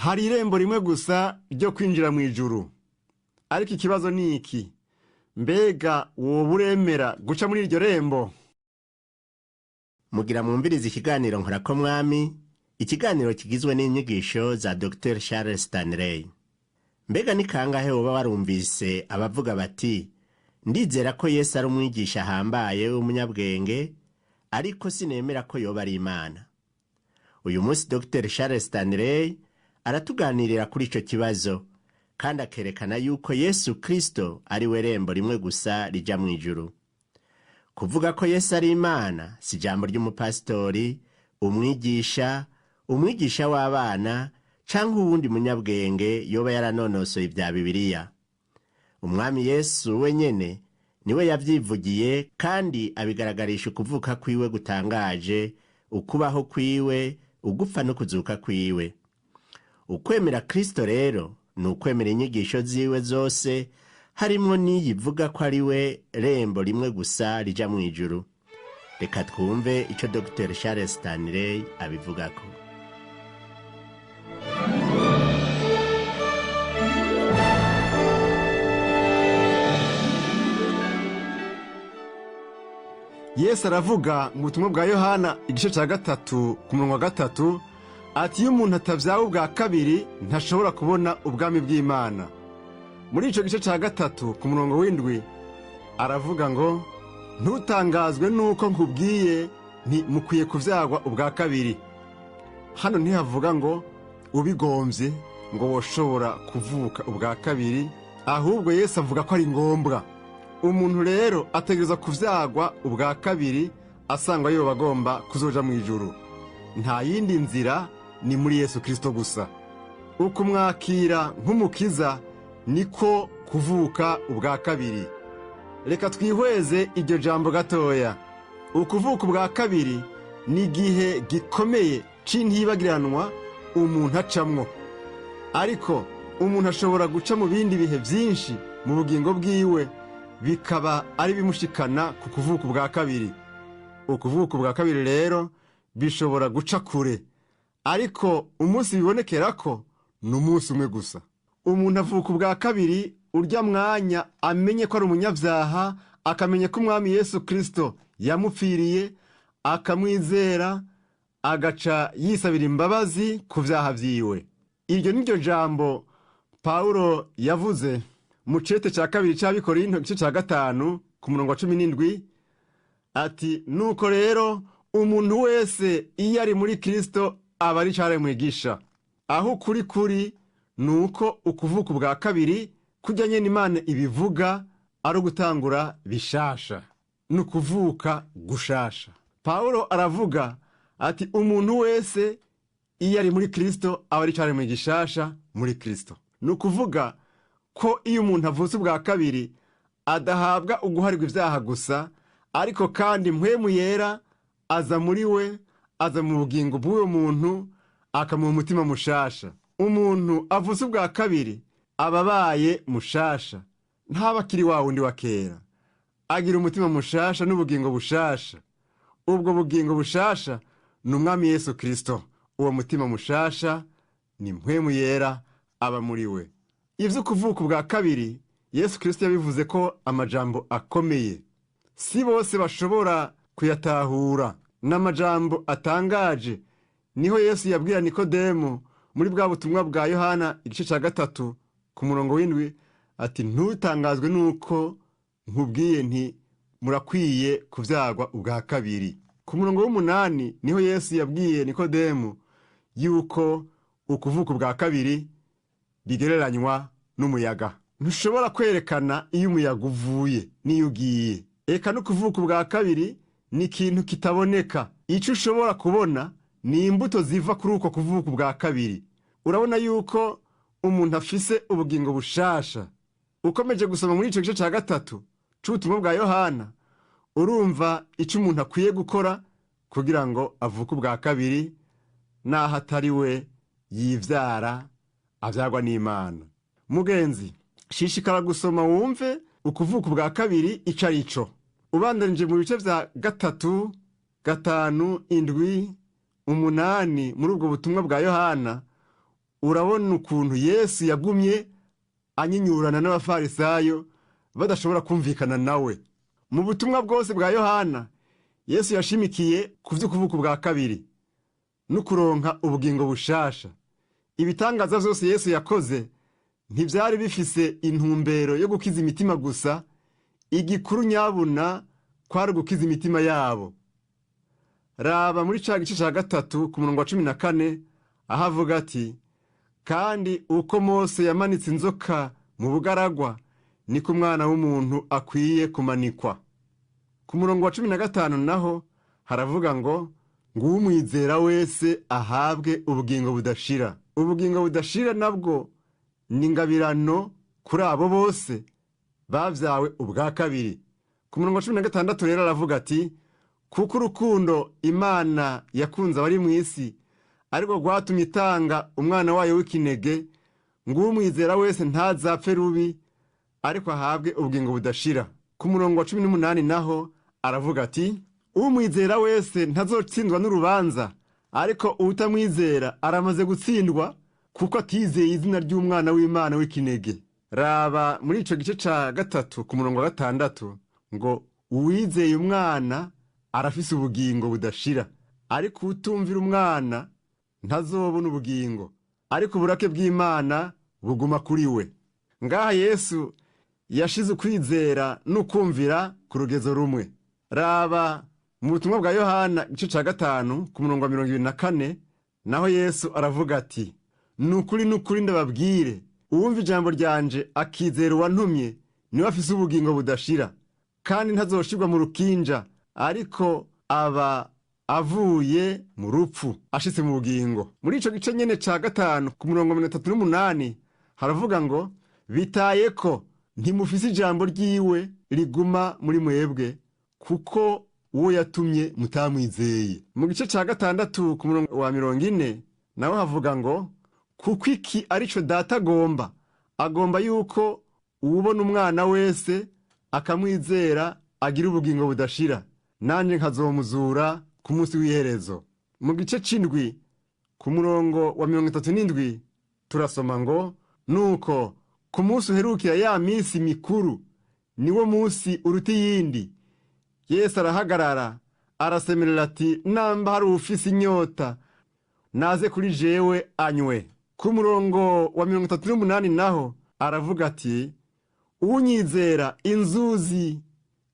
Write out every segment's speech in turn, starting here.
Hari irembo rimwe gusa ryo kwinjira mu ijuru. Ariko ikibazo ni iki: mbega woba uremera guca muri iryo rembo? Mugira mwumvirize ikiganiro Nkorako Mwami, ikiganiro kigizwe n'inyigisho za Dr Charles Stanley. Mbega ni kangahe woba warumvise abavuga bati: "Ndizera ko Yesu ari umwigisha ahambaye w'umunyabwenge, ariko sinemera ko yoba ari Imana"? Uyu munsi Dr Charles Stanley aratuganirira kuri ico kibazo, kandi akerekana yuko Yesu Kristo ari we rembo rimwe gusa rija mu ijuru. Kuvuga ko Yesu ari Imana si ijambo ry'umupasitori, umwigisha, umwigisha w'abana canke uwundi munyabwenge yoba yaranonosoye ibya Bibiliya. Umwami Yesu wenyene niwe yavyivugiye, kandi abigaragarisha ukuvuka kwiwe gutangaje, ukubaho kwiwe, ugupfa no kuzuka kwiwe. Ukwemera Kristo rero ni ukwemera inyigisho ziwe zose, harimwo n'iyivuga ko ari we rembo rimwe gusa rija mu ijuru. Reka twumve ico Dr Charles Stanley abivugako. Yesu aravuga mu butumwa bwa Yohana igice cya 3 ku murongo wa 3 ati: "Iyo umuntu atabyawe ubwa kabiri ntashobora kubona ubwami bw'Imana." Muri icyo gice cya 3 ku murongo w'7 aravuga ngo: "Ntutangazwe n'uko nkubwiye nti mukwiye kubyagwa ubwa kabiri." Hano ntihavuga ngo ubigombye ngo woshobora kuvuka ubwa kabiri, ahubwo Yesu avuga ko ari ngombwa. Umuntu rero ategereza kubyagwa ubwa kabiri asangwa yoba agomba kuzoja mu ijuru. Nta yindi nzira, ni muri Yesu Kristo gusa. Ukumwakira nk'umukiza niko kuvuka ubwa kabiri. Reka twihweze iryo jambo gatoya. Ukuvuka ubwa kabiri ni igihe gikomeye c'intibagiranwa umuntu acamwo, ariko umuntu ashobora guca mu bindi bihe byinshi mu bugingo bwiwe bikaba ari bimushikana ku kuvuka ubwa kabiri. Ukuvuka ubwa kabiri rero bishobora guca kure, ariko umunsi bibonekera ko ni umunsi umwe gusa. Umuntu avuka ubwa kabiri urya mwanya amenye ko ari umunyabyaha, akamenya ko Umwami Yesu Kirisito yamupfiriye, akamwizera, agaca yisabira imbabazi ku byaha byiwe. Iryo ni ryo jambo Pawulo yavuze mu cete cya kabiri cy'Abikorinto igice cya 5 ku murongo wa 17 ati: "Nuko rero umuntu wese iyo ari muri Kirisito aba ari mwigisha." Aho ukuri kuri ni uko ukuvuka ubwa kabiri kujya nyine Imana ibivuga ari ugutangura bishasha, ni ukuvuka gushasha. Pawulo aravuga ati: "Umuntu wese iyo ari muri Kirisito aba ari mwigishasha muri Kirisito." Ni ukuvuga ko iyo umuntu avutse ubwa kabiri adahabwa uguharirwa ibyaha gusa, ariko kandi Mpwemu Yera aza muri we, aza mu bugingo bw'uwo muntu, akamuha umutima mushasha. Umuntu avutse ubwa kabiri aba abaye mushasha, ntaba akiri wa wundi wa kera. Agira umutima mushasha n'ubugingo bushasha. Ubwo bugingo bushasha ni Umwami Yesu Kirisito. Uwo mutima mushasha ni Mpwemu Yera aba muri we. Ibyo kuvuka ubwa kabiri Yesu Kirisito yabivuze ko amajambo akomeye, si bose bashobora kuyatahura, ni amajambo atangaje. Niho Yesu yabwira Nikodemu muri bwa butumwa bwa Yohana igice cya 3 ku murongo w'7 ati: "Ntutangazwe n'uko nkubwiye nti murakwiye kubyagwa ubwa kabiri." Ku murongo w'8 niho Yesu yabwiye Nikodemu yuko ukuvuka ubwa kabiri bigereranywa n'umuyaga. Ntushobora kwerekana iyo umuyaga uvuye n'iyo ugiye. Eka no kuvuka ubwa kabiri ni ikintu kitaboneka. Icyo ushobora kubona ni imbuto ziva kuri uko kuvuka ubwa kabiri. Urabona yuko umuntu afise ubugingo bushasha. Ukomeje gusoma muri icyo gice cya 3 c'ubutumwa bwa Yohana, urumva icyo umuntu akwiye gukora kugira ngo avuke ubwa kabiri, n'aho atari we yivyara, avyagwa n'Imana. Mugenzi, shishikara gusoma wumve ukuvuka ubwa kabiri ico ari cyo. Ubandanije mu bice vya 3, 5, 7, 8 muri ubwo butumwa bwa Yohana. Urabona ukuntu Yesu yagumye anyinyurana n'Abafarisayo badashobora kumvikana nawe. Mu butumwa bwose bwa Yohana, Yesu yashimikiye ku vy'ukuvuka bwa kabiri no kuronka ubugingo bushasha. Ibitangaza vyose Yesu yakoze ntivyari bifise intumbero yo gukiza imitima gusa, igikuru nyabuna kwari gukiza imitima yabo. Raba muri ca gice ca 3 ku murongo wa 14, aho avuga ati: kandi uko Mose yamanitse inzoka mu bugaragwa, niko Umwana w'umuntu akwiye kumanikwa. Ku murongo wa 15 naho haravuga ngo: ng'uwumwizera wese ahabwe ubugingo budashira. Ubugingo budashira nabwo ni ingabirano kuri abo bose bavyawe ubwa kabiri. Ku murongo wa 16 rero aravuga ati: kuko urukundo Imana yakunze abari mw'isi ariko rwatumye itanga umwana wayo w'ikinege, ng'uwumwizera wese ntazapfe rubi, ariko ahabwe ubugingo budashira. Ku murongo wa 18 naho aravuga ati: umwizera wese ntazotsindwa n'urubanza, ariko uwutamwizera aramaze gutsindwa kuko atizeye izina ry'Umwana w'Imana w'ikinege. Raba muri ico gice ca 3 ku murongo wa 6 ngo: uwizeye Umwana arafise ubugingo budashira, ariko uwutumvira Umwana ntazobona ubugingo, ariko uburake bw'Imana buguma kuri we. Ngaha Yesu yashize ukwizera n'ukumvira ku rugezo rumwe. Raba mu butumwa bwa Yohana igice ca 5 ku murongo wa 24, naho Yesu aravuga ati: nukuri nukuri ndababwire, uwumva ijambo ryanje akizera uwantumye niwe afise ubugingo budashira, kandi ntazoshirwa mu rukinja, ariko aba avuye mu rupfu ashitse mu bugingo. Muri ico gice nyene ca 5 ku murongo 38 haravuga ngo: bitaye ko ntimufise ijambo ryiwe riguma muri mwebwe, kuko uwo yatumye mutamwizeye. Mu gice ca 6 ku murongo wa 40 naho havuga ngo: kuko iki arico Data agomba, agomba yuko uwubona Umwana wese akamwizera agira ubugingo budashira, nanje nkazomuzura ku munsi w'iherezo. Mu gice c'indwi ku murongo wa 37 turasoma ngo: nuko ku munsi uherukira ya minsi mikuru, niwo munsi uruta iyindi, Yesu arahagarara arasemerera ati: namba hari uwufise inyota naze kuri jewe anywe. Ku murongo wa 38 naho aravuga ati: unyizera inzuzi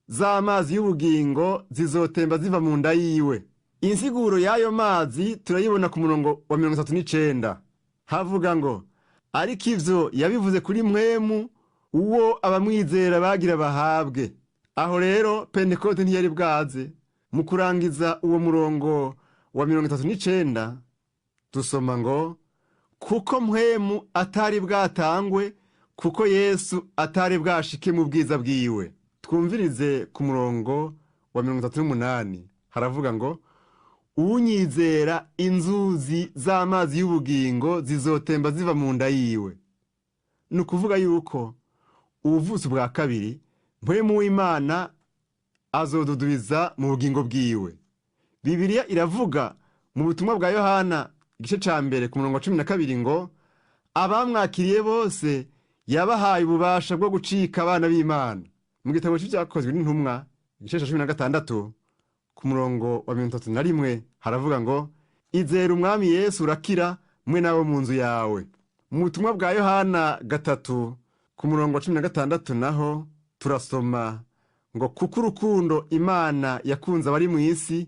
z'amazi y'ubugingo zizotemba ziva mu nda yiwe. Insiguro y'ayo mazi turayibona ku murongo wa 39, havuga ngo: ariko ivyo yabivuze kuri mwemu uwo abamwizera bagira bahabwe. Aho rero Pentekote ntiyari bwaze. Mu kurangiza uwo murongo wa 39 dusoma ngo: kuko mpwemu atari bwatangwe, kuko Yesu atari bwashike mu bwiza bwiwe. Twumvirize ku murongo wa 38, haravuga ngo: unyizera inzuzi z'amazi y'ubugingo zizotemba ziva mu nda yiwe. Ni ukuvuga yuko ubuvuzi bwa kabiri mpwemu w'Imana azodudubiza mu bugingo bwiwe. Bibiliya iravuga mu butumwa bwa Yohana igice ca 1 ku murongo wa 12 ngo: abamwakiriye bose yabahaye ububasha bwo gucika abana b'Imana. Mu gitabo c'Ivyakozwe n'Intumwa igice ca 16 ku murongo wa 31 haravuga ngo: izera Umwami Yesu urakira mwe nabo mu nzu yawe. Mu butumwa bwa Yohana 3 ku murongo wa 16 naho turasoma ngo: kuko urukundo Imana yakunze abari mw'isi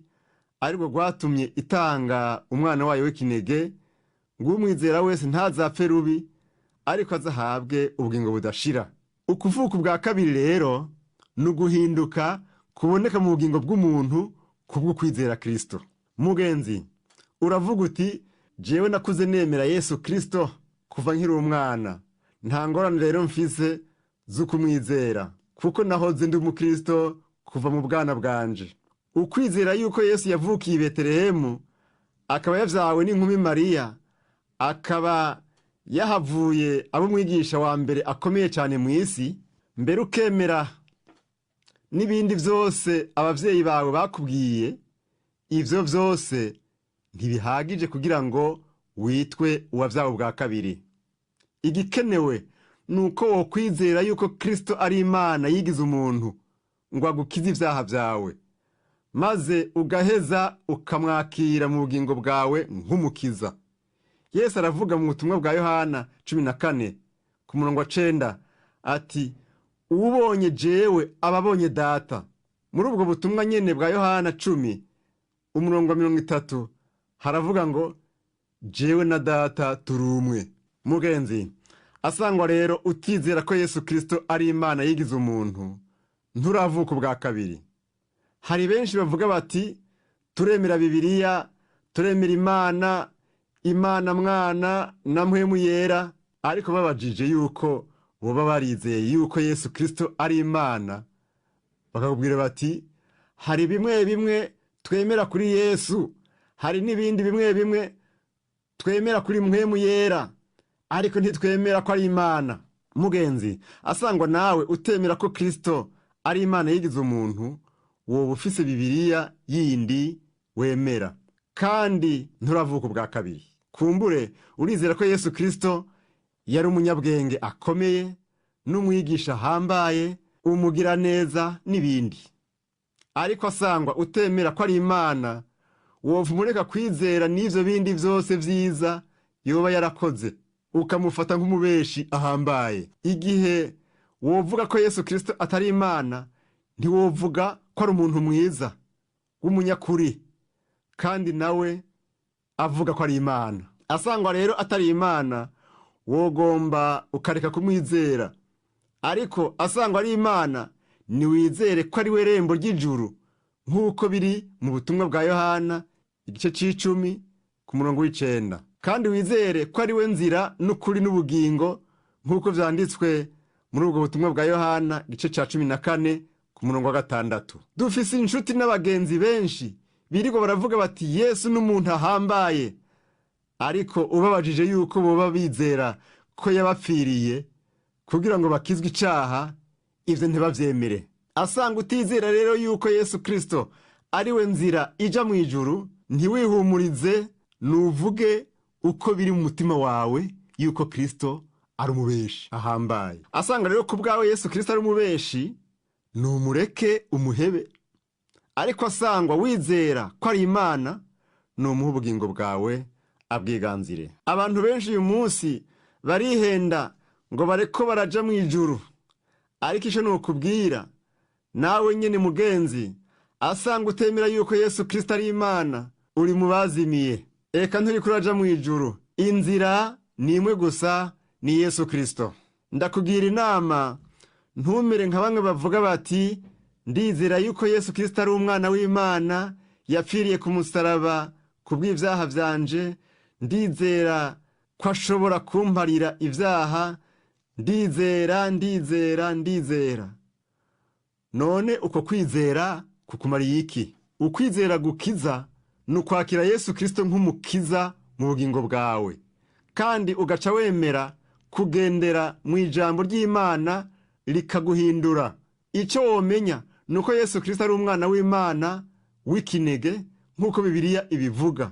ariko rwatumye itanga Umwana wayo w'ikinege, ng'umwizera wese ntazapfe rubi, ariko azahabwe ubugingo budashira. Ukuvuka ubwa kabiri rero ni uguhinduka kuboneka mu bugingo bw'umuntu kubwo kwizera Kristo. Mugenzi, uravuga uti: jewe nakuze nemera Yesu Kristo kuva nkiri umwana, nta ngorane rero mfise z'ukumwizera, kuko nahoze ndi umukristo kuva mu bwana bwanje. Ukwizera yuko Yesu yavukiye i Betelehemu, akaba yavyawe n'inkumi Mariya, akaba yahavuye abo umwigisha wa mbere akomeye cyane mu isi, mbere ukemera n'ibindi vyose abavyeyi bawe bakubwiye, ivyo vyose ntibihagije kugira ngo witwe uwabyawe ubwa kabiri. Igikenewe ni uko wokwizera yuko Kristo ari Imana yigize umuntu ngo agukize ibyaha byawe, maze ugaheza ukamwakira mu bugingo bwawe nk'umukiza. Yesu aravuga mu butumwa bwa Yohana 14 ku murongo wa 9 ati: "Uwubonye jewe aba abonye Data." Muri ubwo butumwa nyene bwa Yohana 10 umurongo wa 30 haravuga ngo: "Jewe na Data turi umwe." Mugenzi, asangwa rero utizera ko Yesu Kristo ari Imana yigize umuntu, nturavuka ubwa kabiri. Hari benshi bavuga bati: "Turemera Bibiliya, turemera Imana, Imana Mwana na Mpwemu Yera." Ariko babajije yuko boba barizeye yuko Yesu Kristo ari Imana, bakakubwira bati: "Hari bimwe bimwe twemera kuri Yesu, hari n'ibindi bimwe bimwe twemera kuri Mpwemu Yera, ariko ntitwemera ko ari Imana." Mugenzi, asangwa nawe utemera ko Kristo ari Imana yigize umuntu, woba ufise Bibiliya yindi wemera kandi nturavuka ubwa kabiri. Kumbure urizera ko Yesu Kristo yari umunyabwenge akomeye n'umwigisha ahambaye, umugiraneza n'ibindi, ariko asangwa utemera ko ari Imana, wova umureka kwizera n'ivyo bindi vyose vyiza yoba yarakoze, ukamufata nk'umubeshi ahambaye. Igihe wovuga ko Yesu Kristo atari Imana, ntiwovuga ko ari umuntu mwiza w'umunyakuri kandi nawe avuga ko ari Imana. Asangwa rero atari Imana, wogomba ukareka kumwizera. Ariko asangwa ari Imana, niwizere ko ari we rembo ry'ijuru, nk'uko biri mu butumwa bwa Yohana igice c'icumi ku murongo w'9, kandi wizere ko ari we nzira n'ukuri n'ubugingo, nk'uko vyanditswe muri ubwo butumwa bwa Yohana igice ca 14 ku murongo wa 6. Dufise inshuti n'abagenzi benshi birirwa baravuga bati: "Yesu n'umuntu ahambaye." Ariko ubabajije yuko boba bizera ko yabapfiriye kugira ngo bakizwe icaha, ivyo ntibavyemere. Asanga utizera rero yuko Yesu Kristo ari we nzira ija mu ijuru, ntiwihumurize, nuvuge uko biri mu mutima wawe yuko Kristo ari umubeshi ahambaye. Asanga rero ku bwawe Yesu Kristo ari umubeshi, numureke umuhebe. Ariko asangwa wizera ko ari Imana, numuha ubugingo bwawe abwiganzire. Abantu benshi uyu munsi barihenda ngo bareko baraja mu ijuru, ariko ico nokubwira nawe nyene mugenzi, asanga utemera yuko Yesu Kristo ari Imana, uri mu bazimiye, eka nturiko uraja mu ijuru. Inzira ni imwe gusa, ni Yesu Kristo. Ndakugira inama, ntumere nka bamwe bavuga bati: "Ndizera yuko Yesu Kristo ari umwana w'Imana, yapfiriye ku musaraba ku bw'ibyaha vyanje, ndizera ko ashobora kumparira ibyaha, ndizera, ndizera, ndizera." None uko kwizera kukumariye iki? Ukwizera gukiza ni ukwakira Yesu Kristo nk'umukiza mu bugingo bwawe, kandi ugaca wemera kugendera mu ijambo ry'Imana rikaguhindura. Icyo womenya ni uko Yesu Kristo ari umwana w'Imana w'ikinege, nk'uko Bibiliya ibivuga.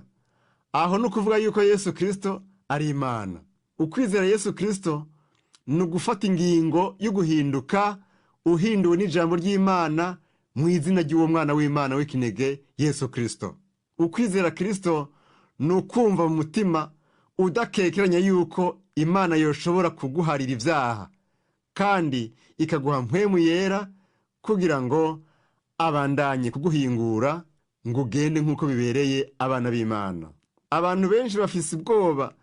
Aho ni ukuvuga yuko Yesu Kristo ari Imana. Ukwizera Yesu Kristo ni ugufata ingingo yo guhinduka uhinduwe n'ijambo ry'Imana mu izina ry'uwo mwana w'Imana w'ikinege Yesu Kristo. Ukwizera Kristo ni ukumva mu mutima udakekeranya yuko Imana yoshobora kuguharira ibyaha kandi ikaguha Mpwemu Yera kugira ngo abandanye kuguhingura ngo ugende nk'uko bibereye abana b'Imana. Abantu benshi bafise ubwoba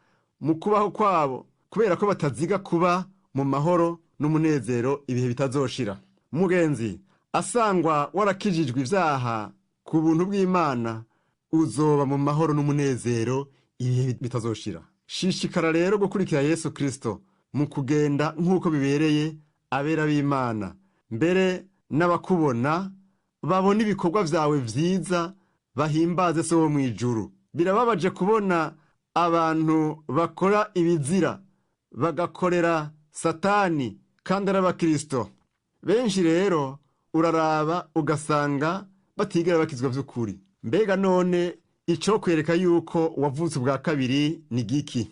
mu kubaho kwabo kubera ko bataziga kuba mu mahoro n'umunezero ibihe bitazoshira. Mugenzi, asangwa warakijijwe ibyaha ku buntu bw'Imana, uzoba mu mahoro n'umunezero ibihe bitazoshira. Shishikara rero gukurikira Yesu Kristo mu kugenda nk'uko bibereye abera b'Imana, mbere n'abakubona babona ibikorwa vyawe vyiza, bahimbaze So wo mw'ijuru. Birababaje kubona abantu bakora ibizira bagakorera Satani kandi ari abakristo. Benshi rero uraraba ugasanga batigera bakizwa vy'ukuri. Mbega none Icyo kwereka yuko wavutse ubwa kabiri ni giki?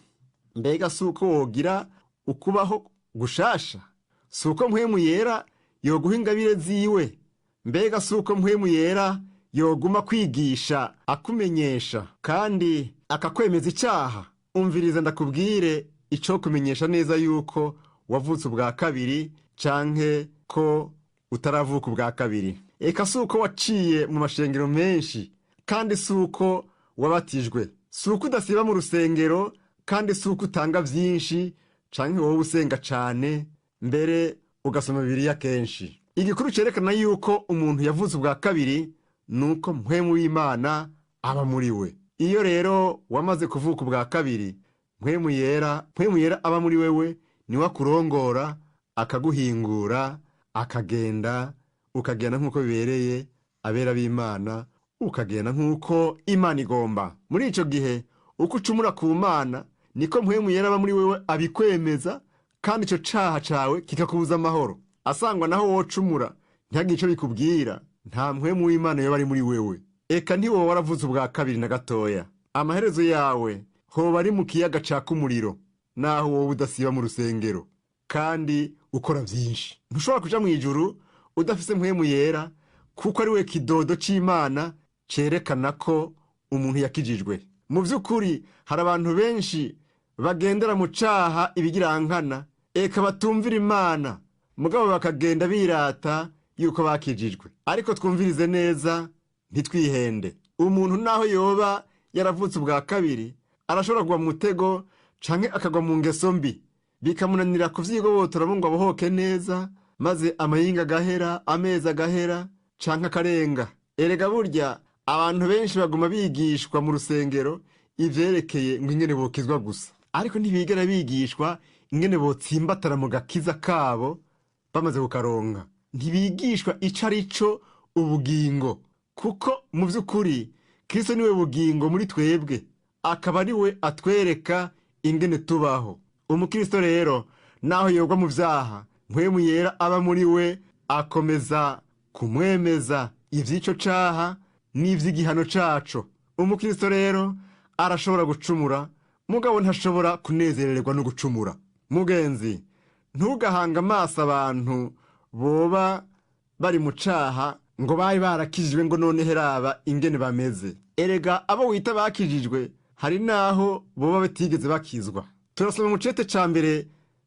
Mbega si uko wogira ukubaho gushasha? Si uko Mpwemu Yera yoguha ingabire ziwe? Mbega si uko Mpwemu Yera yoguma kwigisha, akumenyesha kandi akakwemeza icyaha? Umviriza ndakubwire icyo kumenyesha neza yuko wavutse ubwa kabiri canke ko utaravuka ubwa kabiri. Eka si uko waciye mu mashengero menshi, kandi si uko wabatijwe, si uko udasiba mu rusengero, kandi si uko utanga byinshi canke wowe usenga cane, mbere ugasoma Bibiliya kenshi. Igikuru cerekana yuko umuntu yavutse ubwa kabiri ni uko Mpwemu w'Imana aba muri we. Iyo rero wamaze kuvuka ubwa kabiri, Mpwemu Yera aba muri wewe, niwe akurongora, akaguhingura, akagenda, ukagenda nk'uko bibereye abera b'Imana, ukagenda nk'uko Imana igomba. Muri ico gihe, uko ucumura ku Mana, niko Mpwemu Yera aba muri wewe abikwemeza, kandi ico caha cawe kikakubuza amahoro. Asangwa naho wocumura ntihagire ico bikubwira, nta Mpwemu w'Imana yoba ari muri wewe, eka ntiwoba waravuze ubwa kabiri na gatoya. Amaherezo yawe hoba ari mu kiyaga caka umuriro, naho wowe udasiba mu rusengero kandi ukora byinshi. Ntushobora kuja mu ijuru udafise Mpwemu Yera, kuko ari we kidodo c'Imana cerekana ko umuntu yakijijwe. Mu by'ukuri, hari abantu benshi bagendera mu caha ibigirankana, eka batumvira Imana, mugabo bakagenda birata yuko bakijijwe. Ariko twumvirize neza, ntitwihende. Umuntu naho yoba yaravutse ubwa kabiri, arashobora kugwa mu mutego canke akagwa mu ngeso mbi, bikamunanira kuvyigobotoramo ngo abohoke neza, maze amayinga agahera, amezi agahera canke akarenga. Erega burya abantu benshi baguma bigishwa mu rusengero ivyerekeye ngo ingene bokizwa gusa, ariko ntibigera bigishwa ingene botsimbatara mu gakiza kabo bamaze kukaronka. Ntibigishwa ico ari cyo ubugingo, kuko mu by'ukuri Kristo niwe bugingo muri twebwe, akaba ari we atwereka ingene tubaho. Umukristo rero, naho yogwa mu byaha, Mpwemu Yera aba muri we akomeza kumwemeza ivy'ico caha n'ivy'igihano caco. Umukristo rero arashobora gucumura, mugabo ntashobora kunezererwa no gucumura. Mugenzi, ntugahanga amaso abantu boba bari mu caha ngo bari barakijijwe, ngo none heraba ingene bameze. Erega abo wita bakijijwe, hari naho boba batigeze bakizwa. Turasoma mu cete ca mbere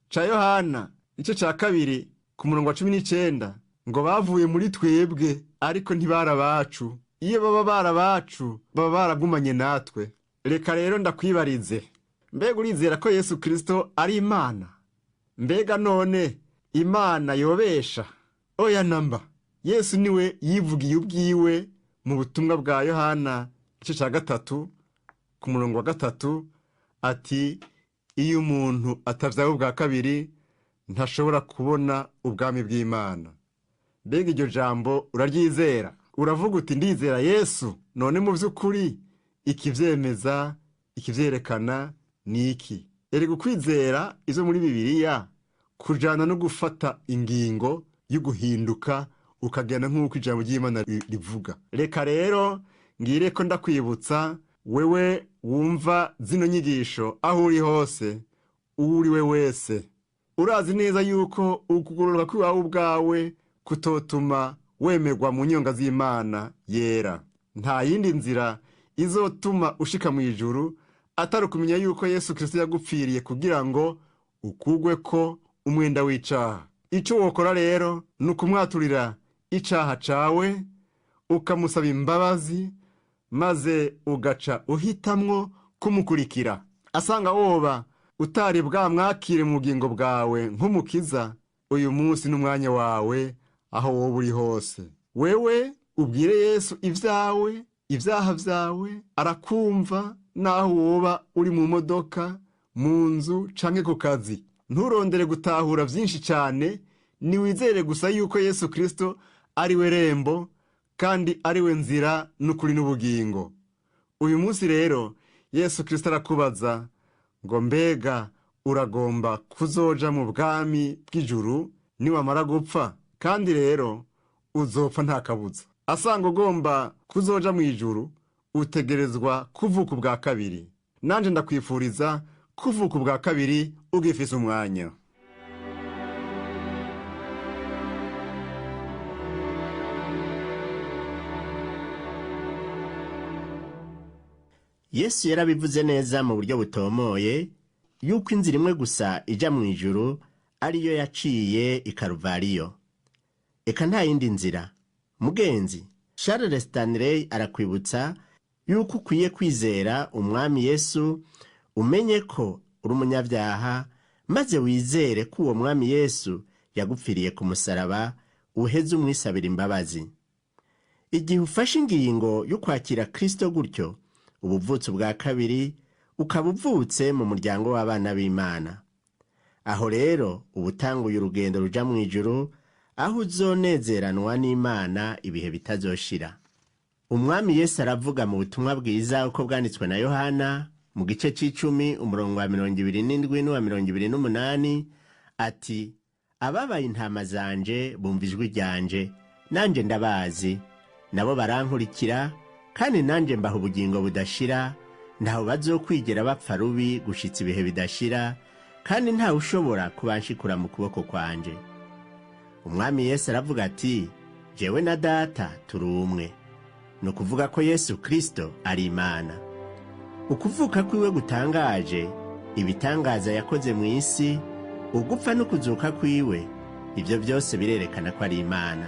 ca Yohana, igice ca 2, ku murongo wa 19, ngo: "Bavuye muri twebwe, ariko ntibari abacu. Iyo baba barabacu, baba baragumanye natwe." Reka rero ndakwibarize: mbega urizera ko Yesu Kristo ari Imana? Mbega none Imana yobesha? Oya namba. Yesu niwe yivugiye ubwiwe mu butumwa bwa Yohana, igice cya 3, ku murongo wa 3, ati: "Iyo umuntu atavyawe ubwa kabiri, ntashobora kubona ubwami bw'Imana." Mbega iryo jambo uraryizera? Uravuga uti: "Ndizera Yesu." None mu by'ukuri ikivyemeza, ikivyerekana ni iki? Erega ukwizera izo muri Bibiliya kujana no gufata ingingo yo guhinduka, ukagenda nk'uko ijambo ry'Imana rivuga. Reka rero ngire ko ndakwibutsa, wewe wumva zino nyigisho, aho uri hose, uwo uri we wese, urazi neza yuko ukugororoka kw'iwawe ubwawe kutotuma wemerwa mu nyonga z'Imana Yera. Nta yindi nzira izotuma ushika mu ijuru atari ukumenya yuko Yesu Kristo yagupfiriye kugira ngo ukugwe ko umwenda w'icaha. Ico wokora rero ni ukumwaturira icaha cawe, ukamusaba imbabazi, maze ugaca uhitamwo kumukurikira. Asanga woba utari bwamwakire mu bugingo bwawe nk'umukiza, uyu munsi n'umwanya wawe. Aho wowe uri hose, wewe ubwire Yesu ibyawe, ibyaha byawe, arakumva, naho woba uri mu modoka, mu nzu canke ku kazi. Nturondere gutahura byinshi cyane, niwizere gusa yuko Yesu Kristo ari we rembo, kandi ari we nzira n'ukuri n'ubugingo. Uyu munsi rero Yesu Kristo arakubaza ngo: "Mbega uragomba kuzoja mu bwami bw'ijuru niwamara gupfa?" Kandi rero uzopfa nta kabuza. Asanga ugomba kuzoja mu ijuru, Utegerezwa kuvuka ubwa kabiri. Nanje ndakwifuriza kuvuka ubwa kabiri ugifise umwanya. Yesu yarabivuze neza mu buryo butomoye yuko inzira imwe gusa ija mu ijuru ariyo yaciye i Karuvariyo. Eka nta yindi nzira. Mugenzi, Charles Stanley arakwibutsa yuko ukwiye kwizera Umwami Yesu, umenye ko uri umunyabyaha, maze wizere ko uwo Mwami Yesu yagupfiriye ku musaraba, uheze umwisabira imbabazi. Igihe ufashe ingingo yo kwakira Kristo gutyo, uba uvutse ubwa kabiri, ukaba uvutse mu muryango w'abana b'Imana. Aho rero uba utanguye urugendo ruja mu ijuru, aho uzonezeranwa n'Imana ibihe bitazoshira. Umwami Yesu aravuga mu butumwa bwiza uko bwanditswe na Yohana mu gice c'icumi, umurongo wa 27 n'uwa 28, ati: "Ababaye intama zanje bumva ijwi ryanje, nanje ndabazi, nabo barankurikira, kandi nanje mbaha ubugingo budashira, ntawe bazokwigera bapfa rubi gushitsa ibihe bidashira, kandi ntawe ushobora kubanshikura mu kuboko kwanje." Umwami Yesu aravuga ati: "Jewe na Data turi umwe." Ni ukuvuga ko Yesu Kristo ari Imana. Ukuvuka kwiwe gutangaje, ibitangaza yakoze mu isi, ugupfa no kuzuka kwiwe, ibyo byose birerekana ko ari Imana.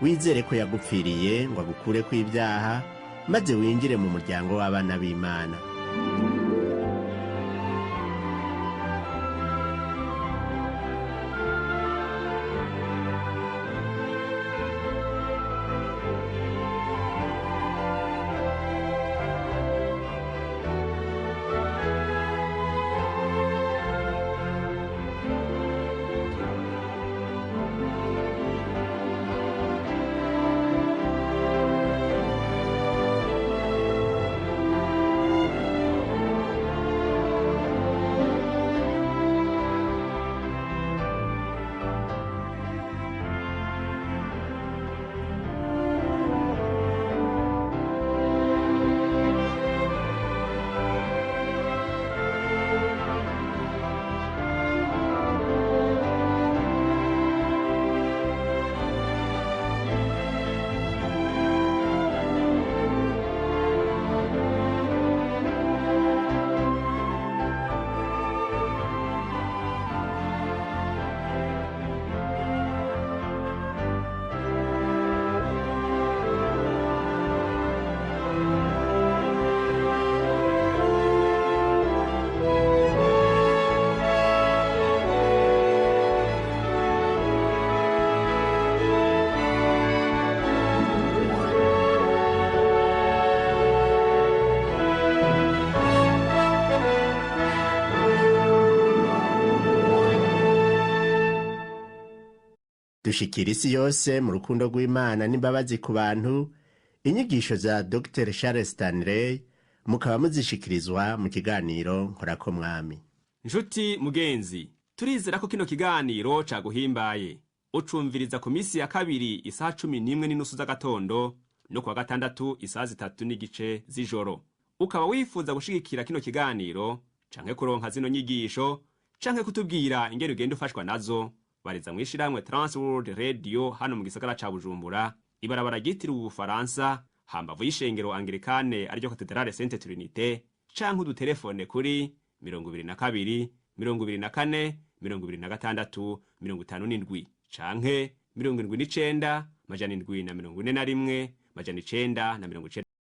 Wizere ko yagupfiriye ngo agukureko ibyaha, maze winjire mu muryango w'abana b'Imana. Dushikira isi yose mu rukundo rw'Imana n'imbabazi ku bantu. Inyigisho za Dr Charles Stanley mukaba muzishikirizwa mu kiganiro Nkorako Mwami. Nshuti mugenzi, turizera ko kino kiganiro caguhimbaye. Ucumviriza ku minsi ya kabiri isaha 11:30 z'agatondo no kuwa gatandatu isaha 3:15 z'ijoro. Ukaba wifuza gushigikira kino kiganiro canke kuronka zino nyigisho canke kutubwira ingene ugenda ufashwa nazo, bariza mw'ishirahamwe Transworld Radio hano mu gisagara ca Bujumbura, ibarabara ryitiriwe Ubufaransa, hambavu y'ishengero Anglikane ariryo Katedrale Sainte Trinité, canke udutelefone kuri 22 24 26 57 canke 79 741 999.